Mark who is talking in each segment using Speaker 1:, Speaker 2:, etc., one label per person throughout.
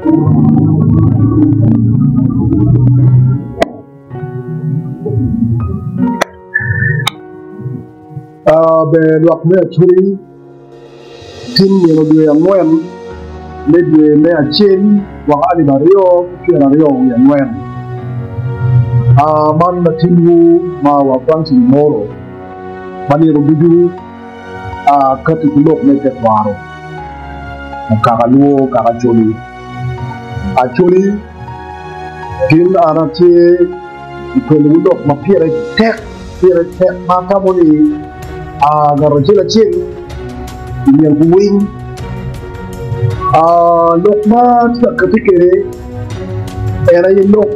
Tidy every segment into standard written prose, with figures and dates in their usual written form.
Speaker 1: Ber lwak me Acholi tin nino dwe angwen me dwe me acel mwaka alip aryo ki pyeraryo wiye angwen. Man latinwu ma wa Francis Omoro ma nino ducu akati ki lok me tekwaro kaka Lwo kaka Acholi. Acholi tin an atye i kwelowu lok ma pire tek pire tek ma atamo ni ngat acel acel myero guwiny. Lok ma atye ka kati kwede en aye lok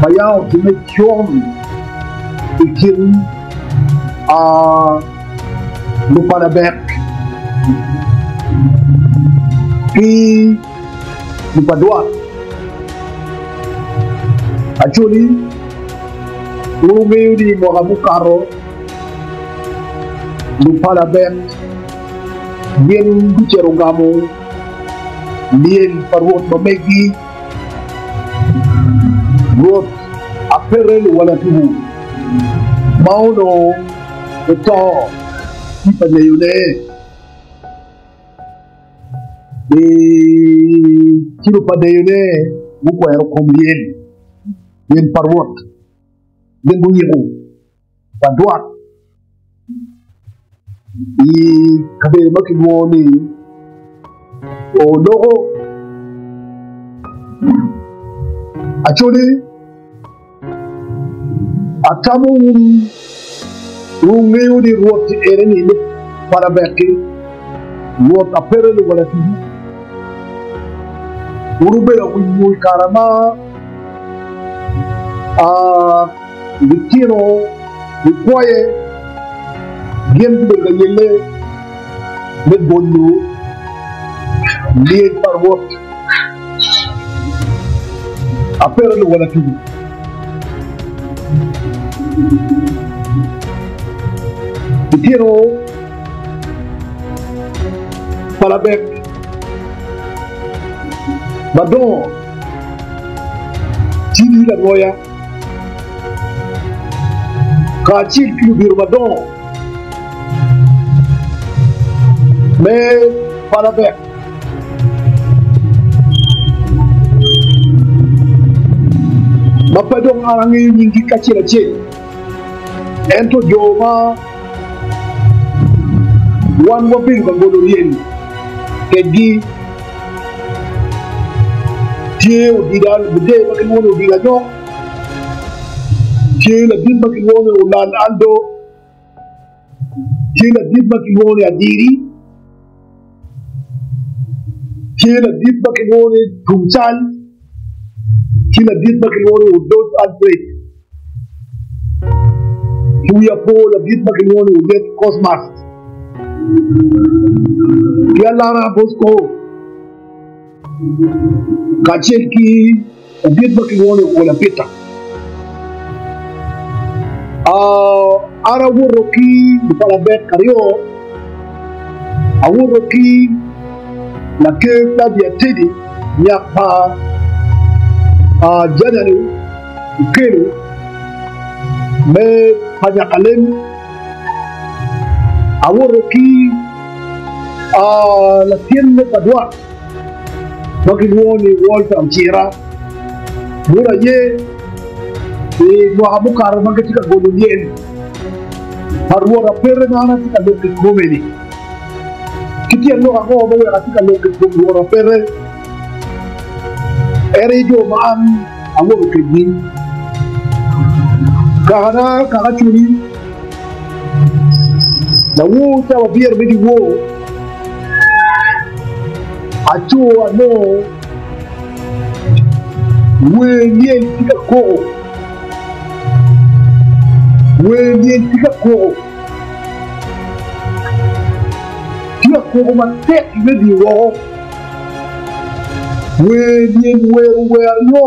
Speaker 1: ma yam otimme con i kin Lupalabek ki Lupadwat. Acholi, wun wungeyo ni i mwaka mukato Lupalabek gin gucito gamo lyel pa rwot ma megi, Rwot Apere Luwalatubu ma onongo oto ki pa nyeyone. Ci lupadeyone gukwero kom lyel, lyel pa Rwot, gin guyiko padwat i kabedo ma kilwongo ni Oloko. Acholi. Atamo wun wungeyo ni Rwot ene ni Palabek-ki, Rwot Apere Luwalatubu. Wun wubedo awinyo i kare ma litino gikwoye, gin gubedo ka yelle me gonyo lyec pa Rwot. Apere Luwalatubu. Litino pa Labek madongo tidi lanwoya kacel ki ludito madongo me Palabek. Ma pe dong an angeyo nyinggi kacel acel, ento jo ma wan wabedo ka golo ryem kwedgi tye Odida Lude ma kilwongo ni Odida Anyok, tye ladit ma kilwongo ni Olal Aldo, tye ladit ma kilwongo ni Adiri, tye ladit ma kilwongo ni Tum Cal, ki ladit ma kilwongo ni Odoc Alfred, ki wiya po ladit ma kilwongo ni Oyet Cosmas, ki Alana Bosco, kacel ki ladit ma kilwongo ni Okola Peter. An awoto ki lupalabek aryo, awoto ki Laker Flavia Teddy nyak pa Janani Okello me pa Nyakalem, awoto ki latin me Padwat ma kilwongo ni Walter Ocira, wod aye i mwaka mukato ma gitye ka golo lyel pa Rwot Apete ma an atye ka lok i kome-ni. Ki tyen lok ango ma oweko atye ka lok i kom Rwot Apete? En aye jo ma an awoto kwedgi. Kakana kaka cwinyi lawor cawa pyera me dyewor, aco anongo wer lyel tye ka koko, wer lyel tye ka koko, tye ka koko matek me dye woko, wer lyel wero wer aryo.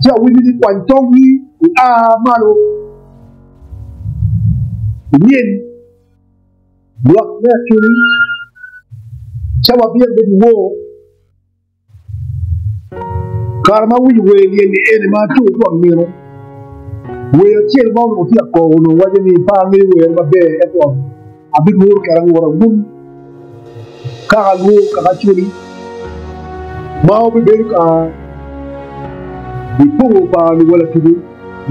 Speaker 1: Ci awinyo ni kwany tonggi ia malo inyim lwak me Acholi, cawa abiro me dyewor. Kare ma awinyo wer lyel-li eni ma aco ki wang nino, wer acel ma onongo tye ka koko onongo waco ni, 'Pe angeyo were maber, ento abinguro kede angura wun kaka alwor kaka acoli ma wubibedo ka nipongo pa luwil atuku.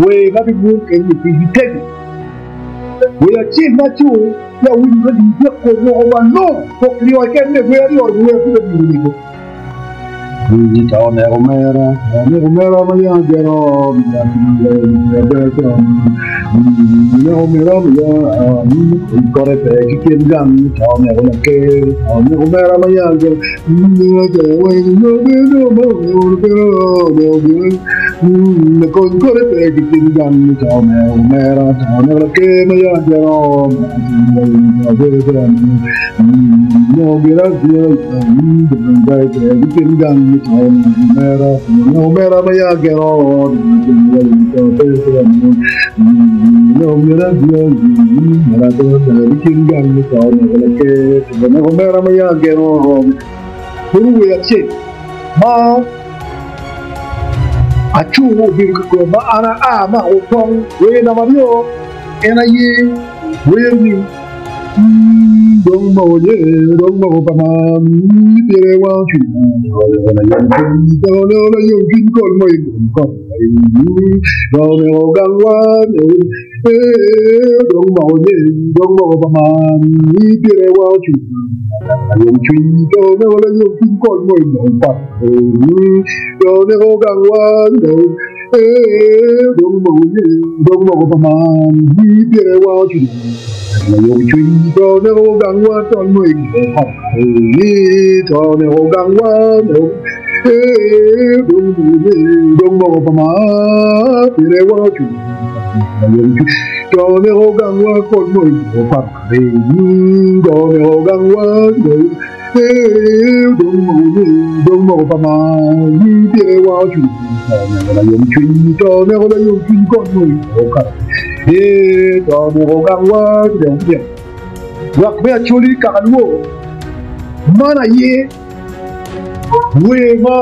Speaker 1: Wer ma binguro kede-ni pigi tego. Wer acel ma aco ci awinyo ka dii tye ka kok woko malongo, kok kiryo keken me wer aryo ni wer pud abino nigo. Winyi to oneko omera, oneko omera ma yam ageno, oneko omera ma yam kore pe ki kin gang, to oneko laker, oneko omera ma yam ageno, Lakony kore pe ki kin gang, to oneko omera, to oneko laker ma yam ageno. Ma acung obedo ki kome ma an aa amako tong wer namba aryo en aye wer ni Dong moko ye, dong moko pa man, pire wang cwinya, Ola yom cwiny kol mo i kom kom, Oneko gang wan, dong moko ye, dong moko pa man, pire wang cwinya, Yom cwiny, ola yom cwiny kol mo i kom kom, Oneko gang wan, Dong moko ye, dong moko pa man, pire wang cwinya. Yomcwiny to neko gangwa tol mo i to neko gangwa dong moko pa mar pire wang ocung yomcwiny to neko gangwa kol mo i to neko gangwa dong moko pa mar pire wang ocung yomcwiny to neko layomcwiny kol mo i Lwak me Acholi kaka lwor man aye wer ma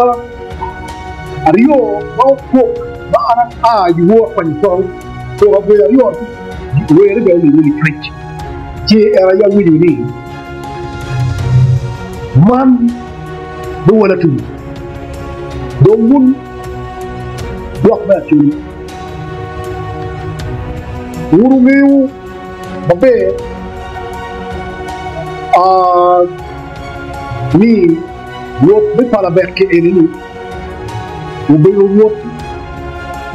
Speaker 1: aryo ma opok ma an aa i wor akwanyo tong pok abedo aryo were bene olimo ni cwec ci en aye awinyo ni man me wel atumo dong wun lwak me Acholi. Wun wungeyo maber ni Rwot me Palabek eni-ni obedo Rwot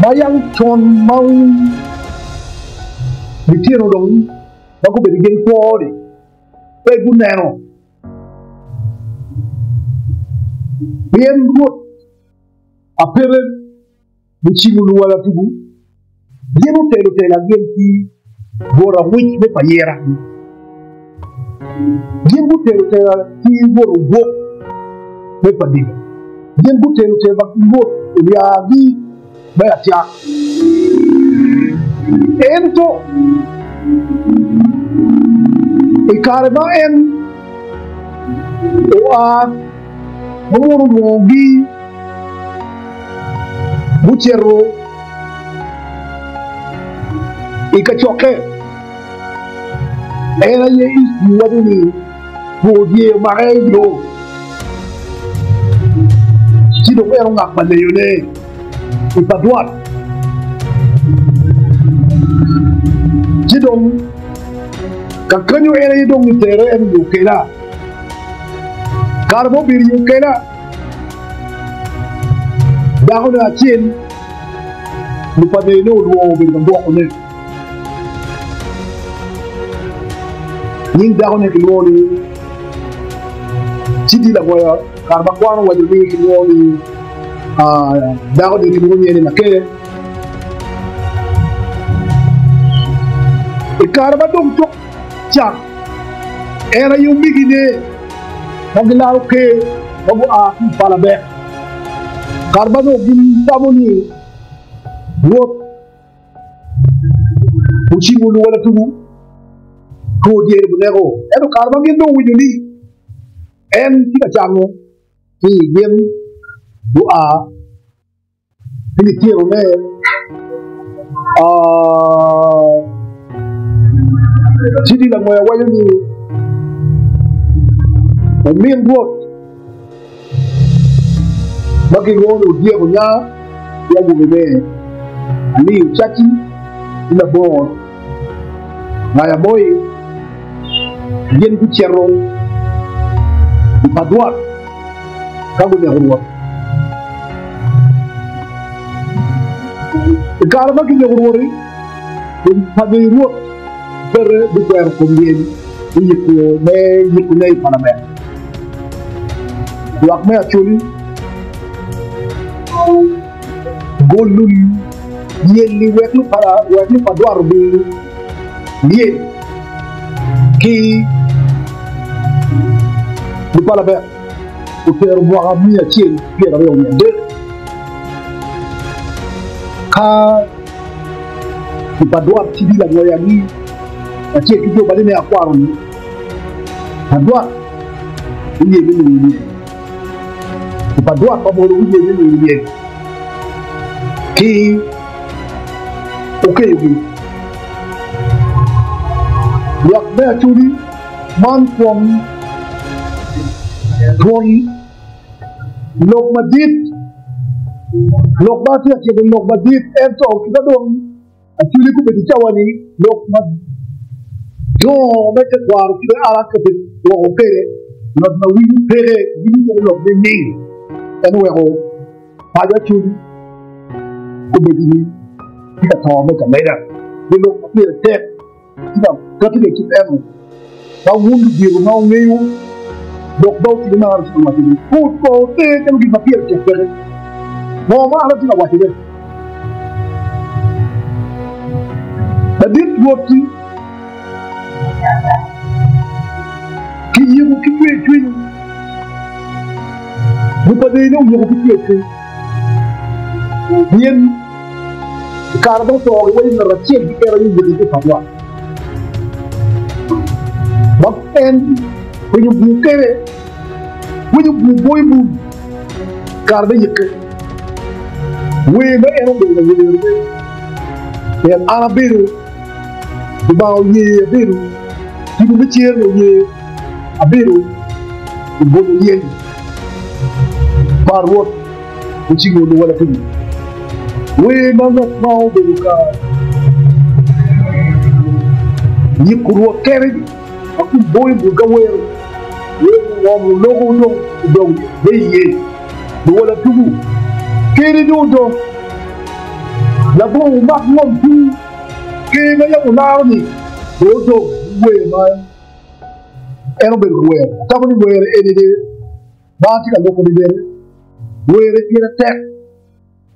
Speaker 1: ma yam con ma litino dong ma gubedo gin kwo-ni pe guneno. Pien Rwot apeke Gucimo luwal atugu, gin otelo tela gin ki bot angwic me payira. Gin gutelo tela ki bot ogwok me padika. Gin gutelo tela ki bot olyagi me atyak. Ento i kare ma en oa ma mon olwongogi, gucito i kacokke. En aye Icwi waco ni, Two dye omake i yo, ci dong en ongak maleyone i padwat. Ci dong ka kenyo en aye dong gitere en i okela. Kare ma obedo i okela, Dakone acel lupadene olwongo obedo ka gwokone. Nying dakone kilwongo ni Cidi Lagoya, kare ma kwan owaco ni kilwongo ni dakone kilwongo nyinge ni Lakere. I kare ma dong cok cak, en aye omegine ma gilaro ker ma gua ki i Palabek, kare ma nongo gitamo ni Rwot ocimo luwal atugu two dyere guneko. Ento kare ma gin dong owinyo ni en tye ka cango, ci gin gua. Ki litinone, CD Langweya waco ni, Omin Rwot ma kilwongo ni Odyek Onya ki awobene Aliyo Caci ki Labongo Ngaya Moi gin gucito i Padwat ka guneko Rwot. I kare ma kineko Rwot-ti, lupadiri Rwot bene gukwero kom lyel me yikone i palament. Lwak me Acholi golo lyel-li wek lupadwar obi lyel ki lupalament otero mwaka 123 ka lupadwar tye ki langweyagi kacel ki jo ma me akwaro-ni. Padwar guye me miyo lyel. Lupadwar pa Mwolo guye me miyo lyel ki okeyogi. Lwak me Acholi man twon twon lok madit, lok ma atye ka ciko lok madit ento ka dong Acholi gubedo i cawa-ni lok ma dongo me tekwaro kit ma a ki woko kwede, ngat ma winyo peke winyo calo lok me ning en oweko paco Acholi gubedo ni tye ka to me kameda ki lok ma pire tek tye ka kati ki kit eno ma wun ludito ma wungeyo lok ma otimme ma an atye ka waco-ni pud pe oter calo gin ma pire tek peke ngo ma an atye ka wacone. Ladit Rwot-ti kiyiko ki cwercwiny, lupadiri-ne oyiko ki cwercwiny, pien i kare ma oto giwaco ngat acel keken aye oyike ki i Padua, ma en winyo bur kene, winyo bur boyo bur i kare me yike. Wer ma en obedo ka werone pien an abedo Lubanga oye abedo tipo me cer-ni oye abedo i bolo lyel pa Rwot ocingo luwala piny. Wer ma ngat ma obedo ka nyiko Rwot kene-ni ma kun boyo bur ka wero, wer mungom oloko dong odong me iye. Luwala tuku keri dong odong labongo wumak ngom tung ker ma yam wularo-ni dong odong wer ma en obedo ka wero. Atamo ni wer eni ni ma atye ka loko-ni bene were pire tek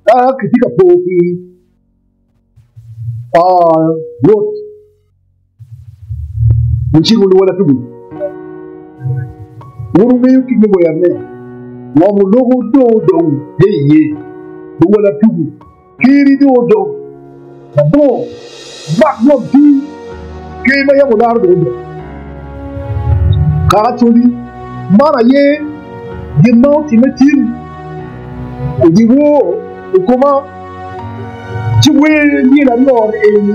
Speaker 1: ka kitye ka po pi Rwot. Wuciko luwala tugo. Wun wungeyo kit me wer-ne, ngom oloko dong odong pe iye. Luwala tugo, ker-ri dong odong mabor, mak ngom tung ker ma yam olaro dong odong. Kara codi, man aye gin ma otimme tin, odyewor i koma. Ci wer lyel aryo eni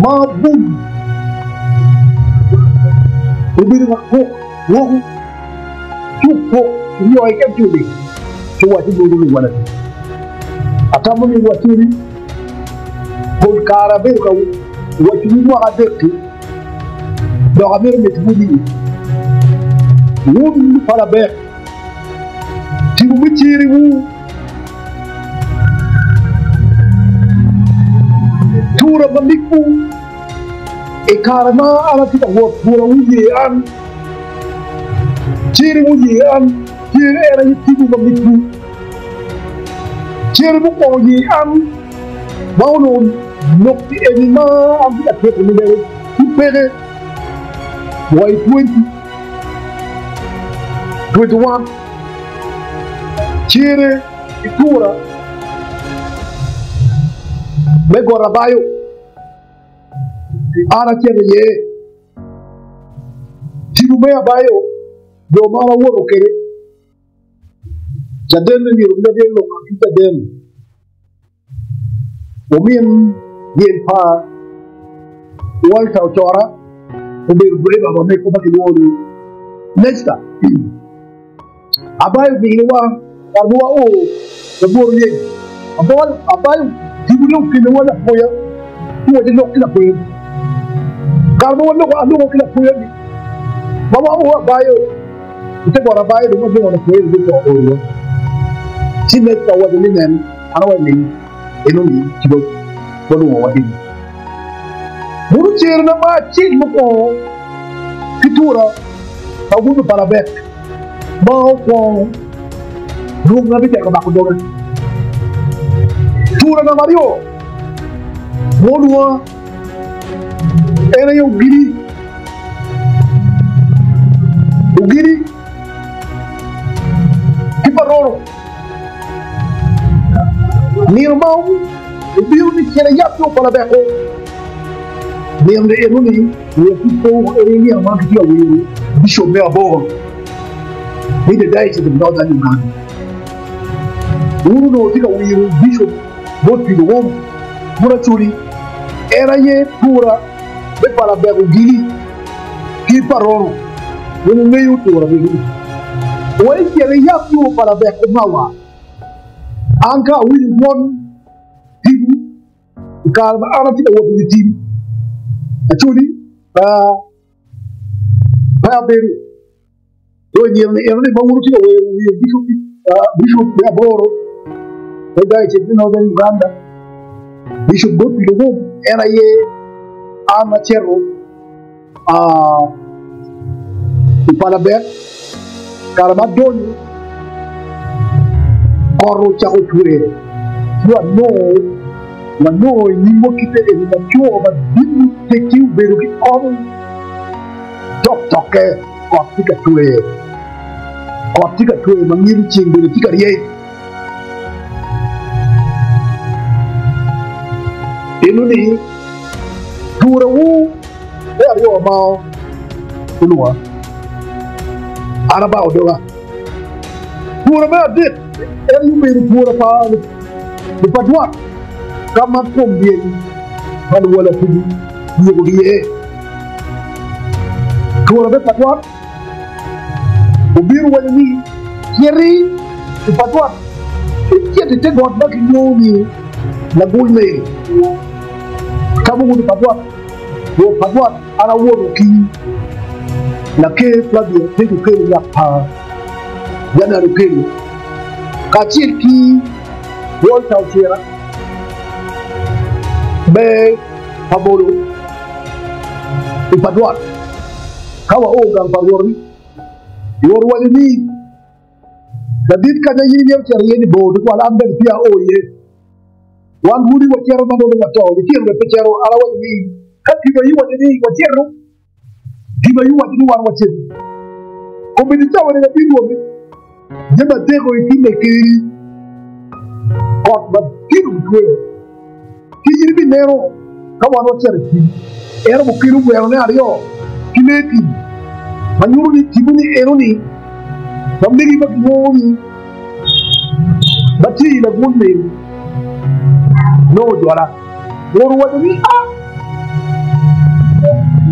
Speaker 1: ma bum obedo ka kok woko ci okok ryo keken ci oling ci owaco bot luwala ni, Atamo ni waconi pol kare abedo ka wacowu mwaka adek-ki, dok amito mitowu ni wun lupalabek tipo me ceriwu. Tura ma migwu i kare ma an atye ka wot, tura wuye an, cere wuye an, cere en aye tipo ma migwu. Cere mukwongo ye an, ma onongo lok pi eni ma an tye ka tito-ni bene pud peke wa i 2021. Cere i tura me got abayo, an acito iye. Tipo me abayo jo ma an awoto kwede, caden me myero obed atir lok ki caden. Omin lyel pa Walter Ocora obedo driver ma mego ma kilwongo ni Lester. Abayo ominiwa kare ma wao labwor lyel. Abayo timone okeliwa lapoya ci watye lok ki lapoya ni. Kare ma waloko aloko ki lapoya ni ma wao abayo ite got abayo dong wanongo lapoya ni dong oorowa. Ci Lester owaco ni nen an awaco ni enoni ci walwongo wa eni. Muno cerona ma acel mukwongo ki tura pa gudo pa Labek ma okwongo lwonga me cako mako doga. Tura namba aryo ma olwonga en aye Ogidi. Ogidi ki Paroro. Nino ma obino ni cen ayab yo pa Labeko. Nino ni eno ni wek ki po en aye nino ma kitye ka wiro bicop me aboro me the Diocese of Northern Uganda. Wun onongo tye ka wiro bicop bot Pido Wom bot Acholi en aye tura me pa Labeko gini ki pa Rono. Wun wungeyo tura meno. Wek cen iyab yo pa Labeko mawa. An ka awinyo dwon tipo I kare ma an atye ka wot i wi tim, Acholi pe pe abedo dong i nino ni eno ni ma wun wutye ka wero wiye Bishop me aboro me Diocese me Northern Uganda, Bishop Godfrey Lugum en aye an acito i Palabek kare ma adonyo kot ocako cwer ci wanongo i nyimwa kite eni laco madit muteggi obedo ki kom dok tokke kot tye ka cwer kot tye ka cwer ma ngino ceng bene tye ka ryeny. Enoni turewu me aryo ma olwonga, an abako doga. Tura me adek en aye obedo tura pa lupadwat ka ma kom lyel pa luwala tubu kiyubogi iye. Tura me padwat obino waco ni, Citi i padwat, icit i te got ma kilwongo ni Lagul Meri, ka mugudo padwat. Rwot pa Rwot, an awoto ki Laker Flavia Page Okello nyak pa Janet Okello kacel ki Walter Ocira me Pabolo i Padwot. Ka wao gang pa Rwot-ri, Rwot owaco ni, Ladit kanya in imito cito iye ni bor tutwal, an bene peya ao iye. Wan rwodi wacito ma nongo wato, litino bene pe cito. An awaco ni, Ka tipo aye waco ni, 'Wacito, tipo aye owaco ni, 'Wan wacito. Kombeddi cawa-ni latin rwommi, jami adeko itimme keni, kot madit obitweyo, ci in ibineno ka wan wacito i tim. En obokelo gwenone aryo ki lee tim, ma nyuto ni tipo-ni eno-ni ma megi ma kilwongo ni ma tye i lagul meri nongo ojola. Rwot owaco ni, A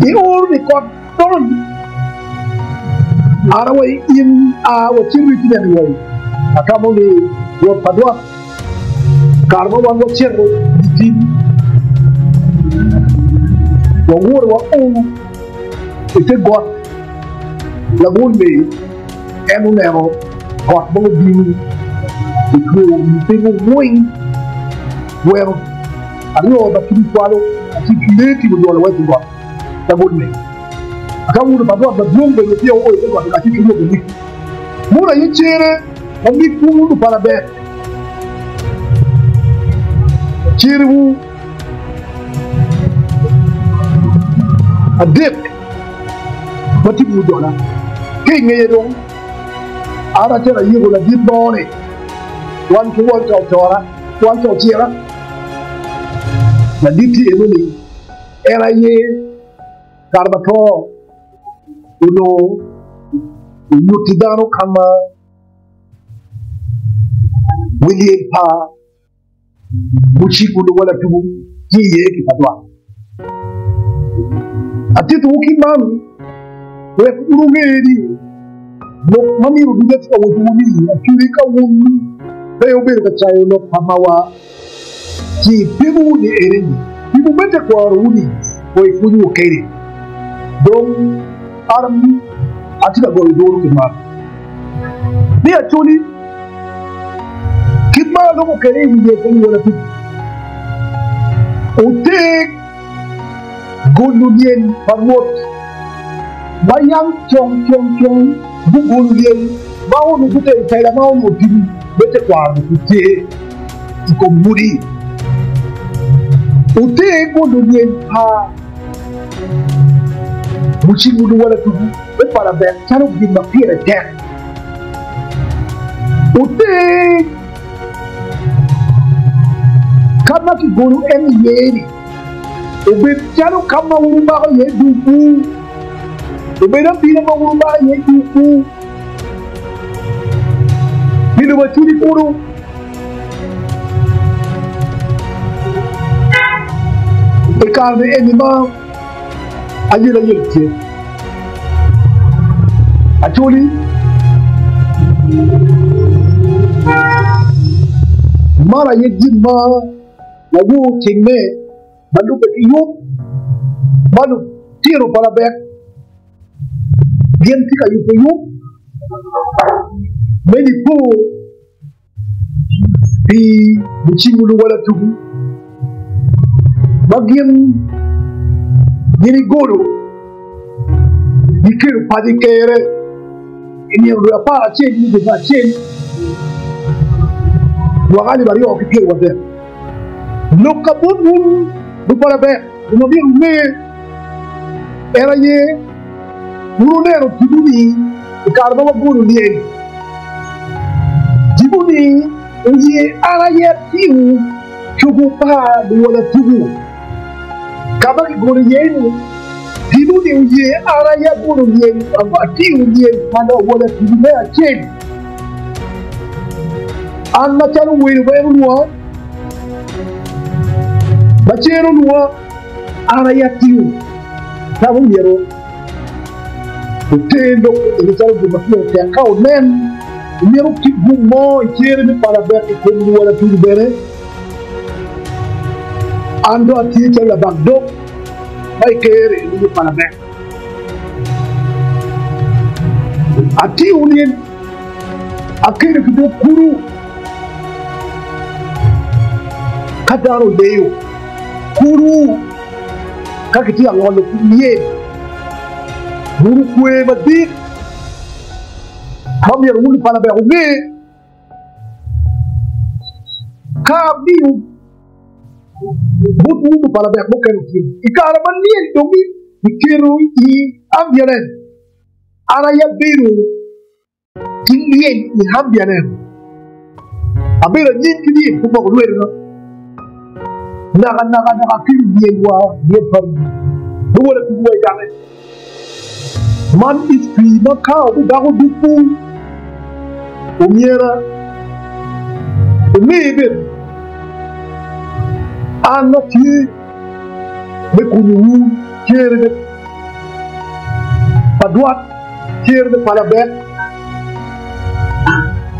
Speaker 1: ioro ni kot dony, an awaci in a wacito i neno wai. Atamo ni Rwot pa dwak kare ma wan wacito i tim, waworo wao i te got lagul meri. En oneno got ma obino otweyo wi piny oweng gweno aryo ma kidi cwalo ci ki lee timo jolo wa i got lagol me. Aka wuno pa got madwong bene peya oo i te got kacel ki rwobe ni Muno aye cere ma migwu wuno pa laber cerewu adek ma timo ojola. Ki i ngeye dong, an acito ayiko ladit mo ni wan ki Walter Ocora, Walter Ocira. Ladit-ti eno-ni en aye kare ma to onongo onyutti dano ka ma wi lyel pa. Muciko luwot atubu tye iye ki pa lwak. Atitowu ki man wek wun wunge ni lok ma myero ducu atye ka wacciwu ni acwiny ka wun pe wubedo ka cayo lok pa mawa ci pimowu ni ene-ni, pimo me tekwarowu-ni kong ipwonyowu kene. Dong an atye ka goyo duru ki man ni Acholi, kit ma aloko kwede i wi yec pa luwot atuku, oter golo lyel pa Rwot ma yam con con con gugolo lyel ma onongo gutero tela ma onongo tipo me tekwaro-ni pud tye i kom ngudi. Oter golo lyel pa Mucimo luwot atuku me Palabek calo gin ma pire tek. Oter ka ma kigolo en iye-ni obed calo ka ma wun wumako iye dukwu, obed abila ma wun wumako iye dukwu pi lobo Acholi kulu. I kare eni ma ayelayela tye, Acholi man aye gin ma lawor timme ma lubbe ki yub ma lutino pa Labek gin tye ka yubo yub me nipo. Pi mucimo luwal atuku ma gin gigolo gikelo paco i kerre i nino dwe 11 me dwe me acel mwaka 2023. Lok ka bot wun lupalabek jo ma myero wunge en aye wun wuneno tipo-ni i kare ma wagolo lyel. Tipo-ni oye an aye atingo cogo pa luwot atuku ka ma kigolo iye-ni. Tipo-ni oye an aye agolo lyel, atingo lyel pa luwot atuku me acel. An macalo welo ma en olwonga, ma cen olwonga, an aye atingo. Tam omyero oter lok eni calo gin ma pire tek ka onen omyero kit gum mo i cere me pala bek i kom luwot atuku bene. An dong atye calo labak dog ma i ker eni me pala bek. Atingo lyel akelo ki dog kulu ka dano oleyo kulu. Ka kitye ka ngolo lyel, wun wukwer madit ma myero wun lupala bene wunge. Ka amiyo bot wun lupala bek mukene otim, i kare ma lyel dong kiketo i ambialens, an aye abedo ki lyel i ambialens. Abedo anyim ki lyel pi gwoko lwetona nakanaka dok akelo lyel wa lyel pa luwota tugo wa i gange. Man history ma ka obidako dukwu omyera onge bene an atye me kunyowu cere me Padwat, cere me Palabek,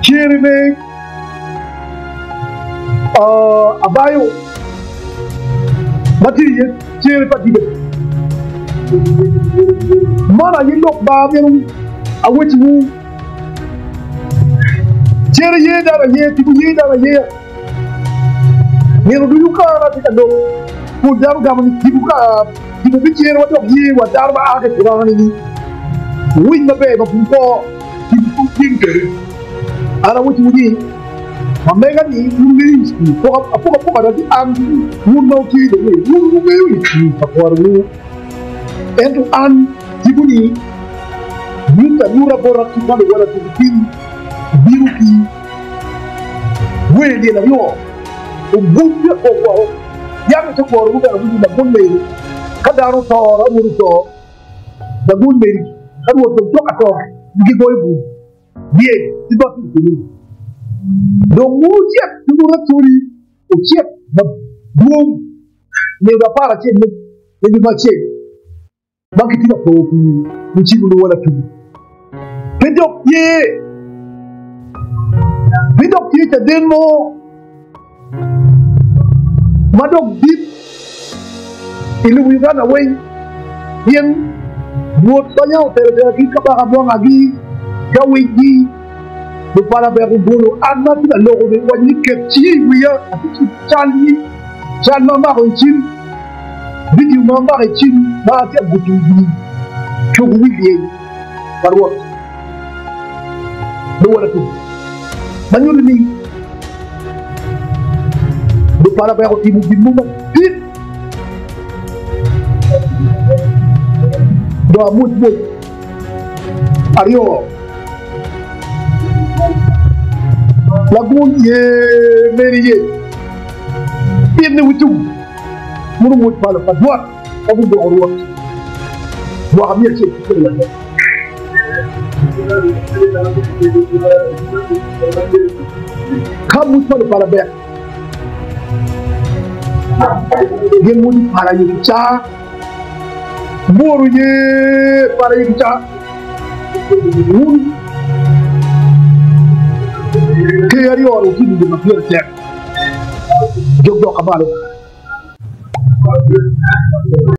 Speaker 1: cere me Abayo ma tye iye cere pa Gideon. Man aye lok ma amito awecciwu. Cere ye dano aye, tipo ye dano aye. Nino ducu ka an atye ka lok, pol dano gamo ni tipo ka tipo bicere wa dok ye wa dano ma a ki i kuranga ni wuwiny maber ma pud kwo tipo pud tye kwede. An awacciwu ni, ma mega ni wun wungeyo i cukul, apokapoka na ki an wun ma wutye dong ni wun wungeyo i cukul pa kwarowu, ento an tipo ni nyuto anyuta bota kit ma luwota tuko piny obino ki wer lyel aryo oguc me kok woko. Yam i te kworowu bene wubedo lagun meri, ka dano oto, ka rwot oto, lagun meri, ka rwot dong cok ka to, gigoyo bur lyel ci dot i kome. Dong wun wucit ki wun Acholi. Ocit madwong nino 11 me dwe me acel ma kitye ka po pi Mucibu Luwol Atum. Pe dok tye, pe dok tye caden mo ma dok dit i lobo Uganda weng pien Rwot banya otelo tela ki kabaka bwangagi ki awicgi. Lupala bene ogolo an ma atye ka loko-ni owaco ni, 'Ket cingi i wiya, atye ki cal-li, cal ma amako i cim, vidio ma amako i cim ma atye ka gudo wi cogo wi lyel pa Rwot me wot atum, ma nyuto ni lupala bene otimo gin mo madit. Dong amwoc mwoc aryo. Lagun ye meri ye pit ni wi tum muno mwoc pala pa dwot ma gugwoko Rwot mwaka miya acel ki pyeraryo. Ka mwoc pa lupala ber, gin mwoco pala ye kicaa. Bworo ye pala ye kicaa. Wun ker aryo ni wutimo gin ma pire tek. Jok dok ka malo.